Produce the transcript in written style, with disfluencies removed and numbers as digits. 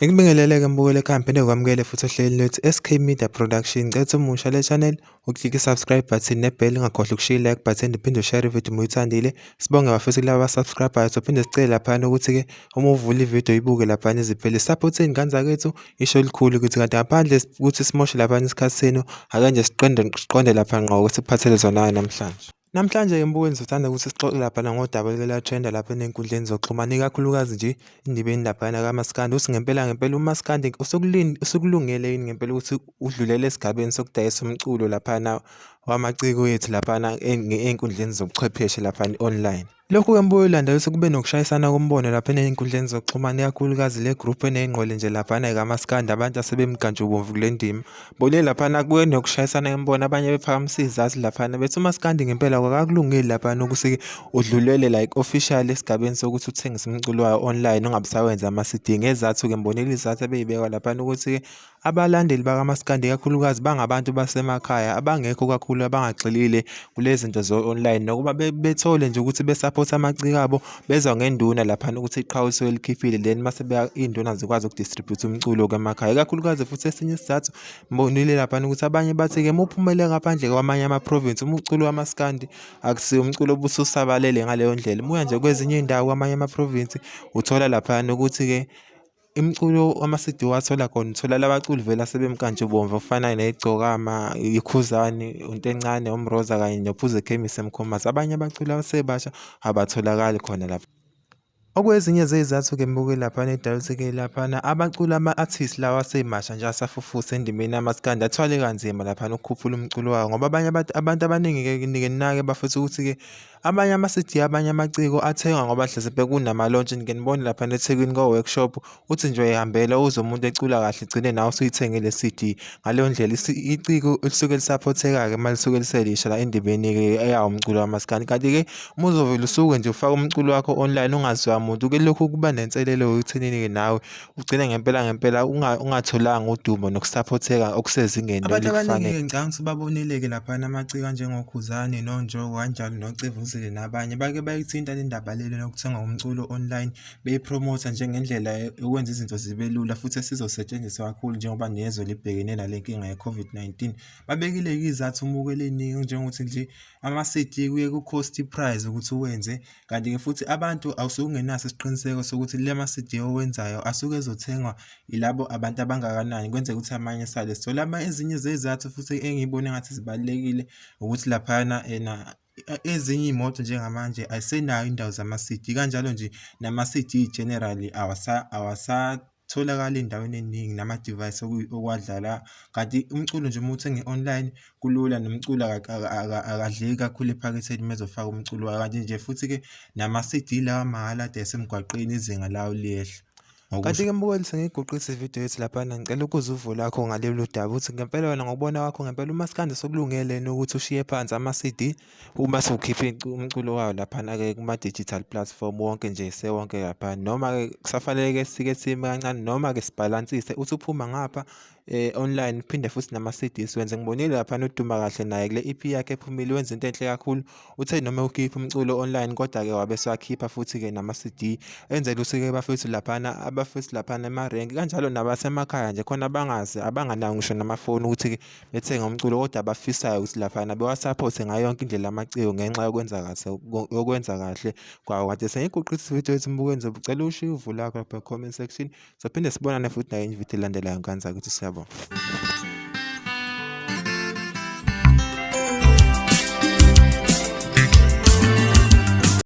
Ngikubingelele-ke mbukeli ekhaya ngiphinde ngikwamukele futhi ohlelweni lwethu SK Media Production. Ngicela ukuthi umusha le channel uklike i-subscribe button ne-bell ungakhohlwa ukushiya i-like button uphinde ushare ividiyo uma uyithandile. Sibonge bafethu kulaba abasubscribe-ayo sophinde sicele laphayana ukuthi-ke uma uvula ividiyo uyibuke laphayana iziphele. Support iy'ngane zakethu isho elikhulu ukuthi kanti ngaphandle ukuthi simoshe laphayana isikhathi senu ake nje siqonde siqonde lapha ngqo ukuthi sikuphathele zona namhlanje. Namhlanje-ke mbukweni sizothanda ukuthi sixoxe laphana ngodaba oluke lwatrenda lapha ey'nkundleni zokuxhumana ikakhulukazi nje indibeni laphana kamaskandi ukuthi ngempela ngempela umaskandi usukulungele yini ngempela ukuthi udlulele esigabeni sokudayisa umculo laphana wamaciko ethu laphana ey'nkundleni zobuchwepheshe laphana i-online. Lokhu-ke mbuyo landela ukuthi kube nokushayisana kombono laphana ey'nkundleni zokuxhumana ikakhulukazi le group eney'ngqwele nje laphana kamaskandi abantu asebemnkantshubomvu kule ndima. Bone laphana kuke nokushayisana imibono abanye bephakamisa izazi laphana bethi umaskandi ngempela akakulungeli laphana ukuthi udlulele like official esigabeni sokuthi uthengise umculo wayo online ungabe usawenza ama-C_D. Ngezathu-ke ngibonile izathu ebey'bekwa laphana ukuthi-ke abalandeli bakamaskandi ikakhulukazi bangabantu basemakhaya abangekho kakhulu abangagxilile kule zinto zo-online nokuba bethole nje ukuthi besaphothe amaciko abo bezwa ngenduna laphana ukuthi iqhawe lisuke likhiphile then mase iy'nduna zikwazi ukudistribute umculo-ke emakhaya ikakhulukazi futhi esinye isizathu ngibonile laphana ukuthi abanye bathi-ke uma uphumele ngaphandle kwamanye ama-province umculo wamaskandi akusiwo umculo obususabalele ngaleyo ndlela uma uya nje kwezinye iy'ndawo kwamanye ama-province uthola laphayana ukuthi-ke Imiculo ama-C_D owathola khona uthola labaculi vele asebemnkantshubomvu okufana neGcokama, iKhuzani, uNtencane, uMroza kanye noPhuzekhemisi Mkhumase. Abanye abaculi abasebasha abatholakali khona lapha. Okwezinye zey'zathu-ke mbukeli laphana edala ukuthi-ke laphana abaculi ama-artist lawa asemasha nje asafufusa endimeni yamaskandi athwale kanzima laphana ukukhuphula umculo wawo ngoba abanye abantu abantu abaningi-ke nike ninake bafethu ukuthi-ke Amanye ama-CD abanye amaciko athengwa ngoba hleze kunama-launch nike nibone laphana eThekwini ko-workshop uthi nje uyayihambela uzwe umuntu ecula kahle gcine nawe usuyithenge le CD. Ngaleyo ndlela iciko lisuke lisaphotheka-ke uma lisuke liselisha la endimeni-ke eyawo umculo kamaskandi. Kanti-ke uma uzovele usuke nje ufake umculo wakho online ungaziwa muntu-ke lokhu kuba nenselelo ekuthenini-ke nawe ugcine ngempela ngempela ungatholanga udumo nokusaphotheka okusezingeni Abantu abaningi-ke ngicabanga ukuthi babonile-ke laphana amaciko anjengoKhuzani noNjoko kanjalo noCevuzile nabanye bake bayithinta le ndaba lena yokuthenga umculo online beyiphromotha njengendlela yokwenza izinto zibe lula futhi esizosetshenziswa kakhulu njengoba nezwe libhekene nale nkinga ye-COVID-19. Babekile-ke izizathu umukele eningi njengokuthi nje ama-C_D kuye ku-cost price ukuthi uwenze Kanti-ke futhi abantu awusuke ungenaso isiqiniseko sokuthi la ma-C_D owenzayo asuke ezothengwa yilabo abantu abangakanani, kwenzeka ukuthi amanye esale. So lama ezinye zey'zathu futhi engiyibona engathi zibalulekile ukuthi laphayana ena ezinye iy'moto njengamanje ayisenayo indawo zama-C_D, kanjalo nje nama-C_D generally awasatholakali ey'ndaweni ey'ningi namadivayisi okuwadlala. Kanti umculo nje uma uwuthenge online kulula nomculo akadleki kakhulu ephaketheni uma ezofaka umculo wakhe. Kanti nje futhi-ke nama-C_D lawa amahhala adayiswa emgwaqeni izinga lawo liyehla. Kanti-ke mbukeli sengiyiguqisa ividiyo yethu laphana ngicela ukuza uvo lwakho ngalolu daba ukuthi ngempela wena ngokubona kwakho ngempela umaskandi sokulungele yini ukuthi ushiye phansi ama-C_D uma sewukhiphe umculo wayo laphana-ke kuma-digital platform wonke nje sewonke laphana noma-ke kusafanele-ke sike sime kancane noma-ke sibhalansise uthi uphuma ngapha online phinde futhi nama-C_D siwenze. Ngibonile laphana uDuma kahle naye kule E_P yakhe ephumile wenza into enhle kakhulu. Uthe noma ewukhipha umculo online kodwa-ke wabe esewakhipha futhi-ke nama-C_D enzela ukuthi-ke bafethu laphana abafethu laphana emarenki kanjalo nabasemakhaya nje khona abangazi abanganawo ngisho namafoni ukuthi-ke bethenge umculo kodwa abafisayo ukuthi laphana bewasaphothe ngayo yonke indlela amaciko ngenxa yokwenza kahle yokwenza kahle kwawo. Kade sengiguqisa ividiyo yethu mbukweni ngizobe ucela ushiye uvo lwakho lapha comment section. Sophinde sibonane futhi nayo ividiyo elandelayo ngane zakithi siyabonga.